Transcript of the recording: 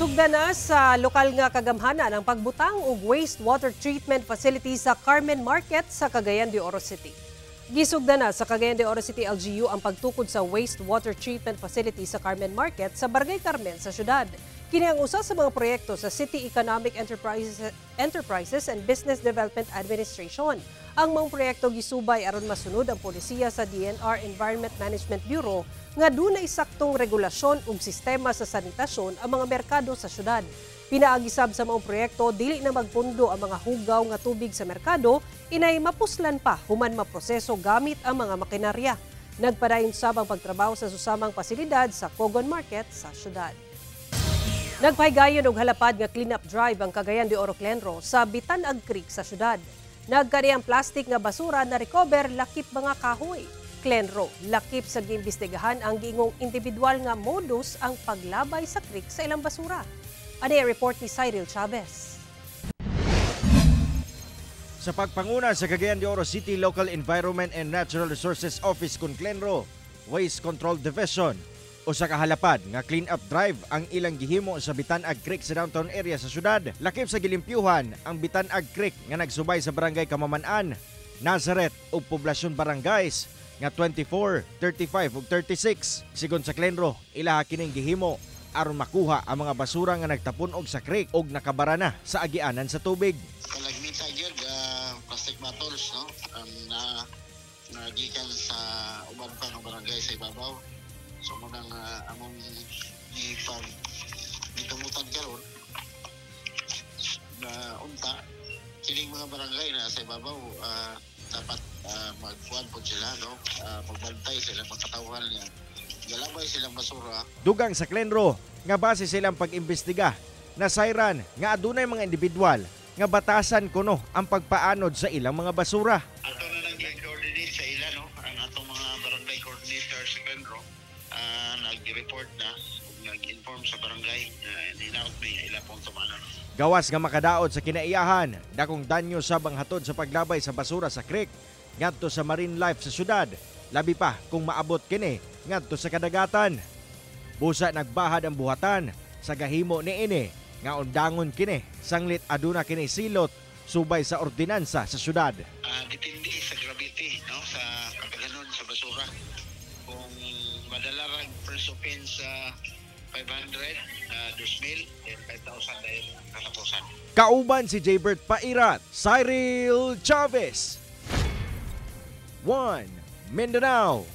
Sugda na sa lokal nga kagamhanan ang pagbutang og wastewater treatment facility sa Carmen Market sa Cagayan de Oro City. Gisugda na sa Cagayan de Oro City LGU ang pagtukod sa wastewater treatment facility sa Carmen Market sa Barangay Carmen sa syudad. Kini ang usa sa mga proyekto sa City Economic Enterprises and Business Development Administration. Ang mga proyekto gisubay aron masunod ang polisiya sa DENR Environment Management Bureau nga dunay saktong regulasyon ug sistema sa sanitasyon ang mga merkado sa syudad. Pinaagi sab sa maong proyekto, dili na magpundo ang mga hugaw nga tubig sa merkado, inay mapuslan pa human maproseso gamit ang mga makinarya. Nagpadayon sab ang pagtrabaho sa susamang pasilidad sa Cogon Market sa syudad. Nagpahigayon og halapad nga clean-up drive ang Cagayan de Oro Clenro sa Bitanag Creek sa syudad. Nagkari ang plastic nga basura na recover lakip mga kahoy. Clenro, lakip sa giimbestigahan ang giingong individual nga modus ang paglabay sa creek sa ilang basura. Ani ang report ni Cyril Chavez. Sa pagpanguna sa Cagayan de Oro City Local Environment and Natural Resources Office kun Clenro, Waste Control Division, usa ka halapad nga clean up drive ang ilang gihimo sa Bitanag Creek sa downtown area sa syudad. Lakip sa gilimpyuhan ang Bitanag Creek nga nagsubay sa Barangay Kamaman-an, Nazareth ug poblasyon barangays nga 24, 35 ug 36. Sigon sa Clenro, ilaha kining gihimo aron makuha ang mga basura nga nagtapun-og sa creek ug nakabara na sa agianan sa tubig. Kalagmita gyud plastic bottles, no, ang na nagikan sa uban pa ng barangay sa ibabaw. So mao nang among gipag gikamutan karon na unta kining mga barangay na sa ibabaw dapat magkuan pod sila, no, magbantay sila mga katawhan nga galabay silang basura. Dugang sa Clenro nga base silang pag-imbestiga, nasayran nga adunay mga individual nga batasan kuno ang pagpaanod sa ilang mga basura. Ato na nang gi-coordinate sa ila, no, ang atong mga barangay coordinator sa Clenro nag-report na ug nag-inform sa barangay na hinaot may ila pong tumanon. Gawas nga makadaot sa kinaiyahan, dakong danyo sab ang hatod sa paglabay sa basura sa creek ngadto sa marine life sa syudad, labi pa kung maabot kini ngadto sa kadagatan. Busa nagbahad ang buhatan sa gahimo niini nga undangon kini sanglit aduna kini silot subay sa ordinansa sa syudad. Depende sa gravity, no, sa kadaghanon sa basura. Kung madala rag first offense sa 500, 2,000, then 5,000 dahil ang katapusan. Kauban si Jaybert Pairat, Cyril Chavez. 1 Mindanao.